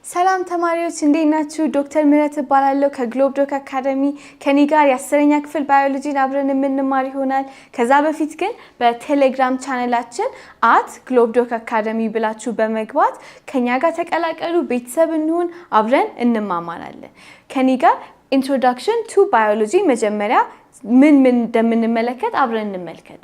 ሰላም ተማሪዎች፣ እንዴት ናችሁ? ዶክተር ምህረት እባላለሁ ከ Globe Dock Academy። ከኔ ጋር የ10ኛ ክፍል ባዮሎጂን አብረን የምንማር ይሆናል። ከዛ በፊት ግን በቴሌግራም ቻነላችን @GlobeDockAcademy ብላችሁ በመግባት ከኛ ጋር ተቀላቀሉ፣ ቤተሰብ እንሁን፣ አብረን እንማማራለን። ከኔ ጋር introduction to biology መጀመሪያ ምን ምን እንደምንመለከት አብረን እንመልከት።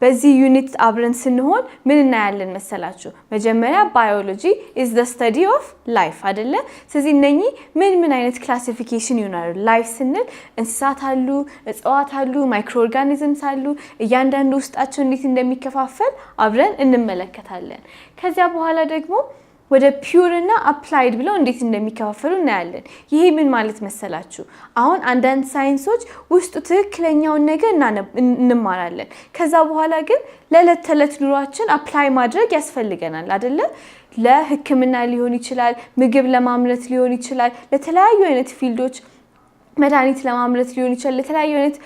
በዚህ unit አብረን ስንሆን ምን እናያለን መሰላችሁ? መጀመሪያ biology is the study of life አይደለ? ስለዚህ እነኚህ ምን ምን አይነት classification ይሆናሉ? Life ስንል እንስሳት አሉ፣ እጽዋት አሉ፣ microorganisms አሉ። እያንዳንዱ ውስጣቸው እንዴት እንደሚከፋፈል አብረን እንመለከታለን። ከዚያ በኋላ ደግሞ ወደ pure እና applied ብለው እንዴት እንደሚከፋፈሉ እናያለን። ይሄ ምን ማለት መሰላችሁ? አሁን አንዳንድ ሳይንሶች ውስጡ ትክክለኛውን ነገር እንማራለን። ከዛ በኋላ ግን ለዕለት ተዕለት ኑሯችን apply ማድረግ ያስፈልገናል አይደለ? ለሕክምና ሊሆን ይችላል፣ ምግብ ለማምረት ሊሆን ይችላል፣ ለተለያዩ አይነት field ኦች፣ መድኃኒት ለማምረት ሊሆን ይችላል። ለተለያዩ አይነት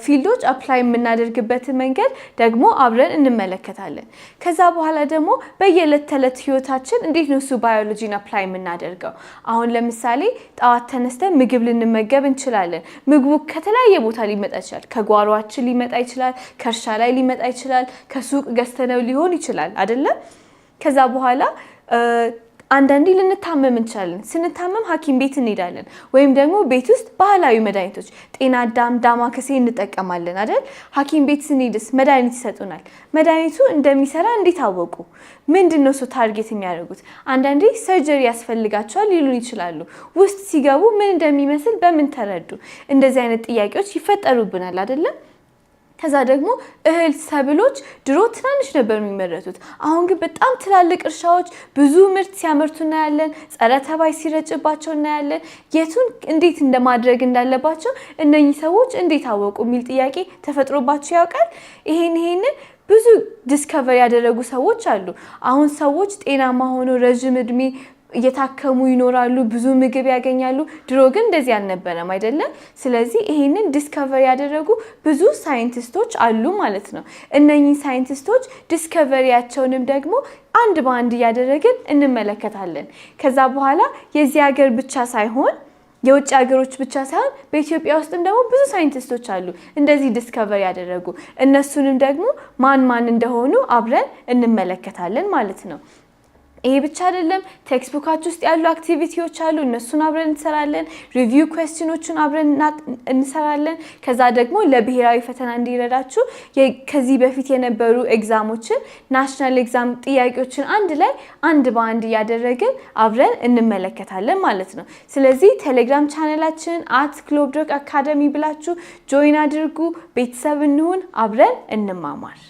field ኦች apply የምናደርግበትን መንገድ ደግሞ አብረን እንመለከታለን። ከዛ በኋላ ደግሞ በየዕለት ተዕለት ህይወታችን እንዴት ነው እሱ ባዮሎጂን apply የምናደርገው? አሁን ለምሳሌ ጠዋት ተነስተን ምግብ ልንመገብ እንችላለን። ምግቡ ከተለያየ ቦታ ሊመጣ ይችላል። ከጓሯችን ሊመጣ ይችላል፣ ከእርሻ ላይ ሊመጣ ይችላል፣ ከሱቅ ገዝተነው ሊሆን ይችላል አይደለም? ከዛ በኋላ አንዳንዴ ልንታመም እንችላለን። ስንታመም ሐኪም ቤት እንሄዳለን፣ ወይም ደግሞ ቤት ውስጥ ባህላዊ መድኃኒቶች ጤና አዳም፣ ዳማከሴ እንጠቀማለን አይደል? ሐኪም ቤት ስንሄድስ መድኃኒት ይሰጡናል። መድኃኒቱ እንደሚሰራ እንዴት አወቁ? ምንድን ነው እሱ target የሚያደርጉት? አንዳንዴ surgery ያስፈልጋቸዋል ሊሉን ይችላሉ። ውስጥ ሲገቡ ምን እንደሚመስል በምን ተረዱ? እንደዚህ አይነት ጥያቄዎች ይፈጠሩብናል አይደለም? ከዛ ደግሞ እህል ሰብሎች ድሮ ትናንሽ ነበር የሚመረቱት። አሁን ግን በጣም ትላልቅ እርሻዎች ብዙ ምርት ሲያመርቱ እናያለን። ጸረ ተባይ ሲረጭባቸው እናያለን። የቱን እንዴት እንደማድረግ እንዳለባቸው እነኚህ ሰዎች እንዴት አወቁ የሚል ጥያቄ ተፈጥሮባቸው ያውቃል? ይሄንን ብዙ discover ያደረጉ ሰዎች አሉ። አሁን ሰዎች ጤናማ ሆነው ረዥም እድሜ እየታከሙ ይኖራሉ፣ ብዙ ምግብ ያገኛሉ። ድሮ ግን እንደዚህ አልነበረም አይደለም። ስለዚህ ይሄንን discover ያደረጉ ብዙ ሳይንቲስቶች አሉ ማለት ነው። እነኚህ ሳይንቲስቶች discovery ያቸውንም ደግሞ አንድ በአንድ እያደረግን እንመለከታለን። ከዛ በኋላ የዚህ ሀገር ብቻ ሳይሆን፣ የውጭ ሀገሮች ብቻ ሳይሆን፣ በኢትዮጵያ ውስጥም ደግሞ ብዙ ሳይንቲስቶች አሉ እንደዚህ discover ያደረጉ። እነሱንም ደግሞ ማን ማን እንደሆኑ አብረን እንመለከታለን ማለት ነው። ይሄ ብቻ አይደለም። Textbook ኣችሁ ውስጥ ያሉ activity ዎች አሉ። እነሱን አብረን እንሰራለን። Review question ኦችን አብረን እንሰራለን። ከዛ ደግሞ ለብሔራዊ ፈተና እንዲረዳችሁ ከዚህ በፊት የነበሩ exam ኦችን፣ national exam ጥያቄዎችን አንድ ላይ አንድ በአንድ እያደረግን አብረን እንመለከታለን ማለት ነው። ስለዚህ ቴሌግራም ቻነላችንን @GlobeDockAcademy ብላችሁ join አድርጉ። ቤተሰብ እንሁን፣ አብረን እንማማር።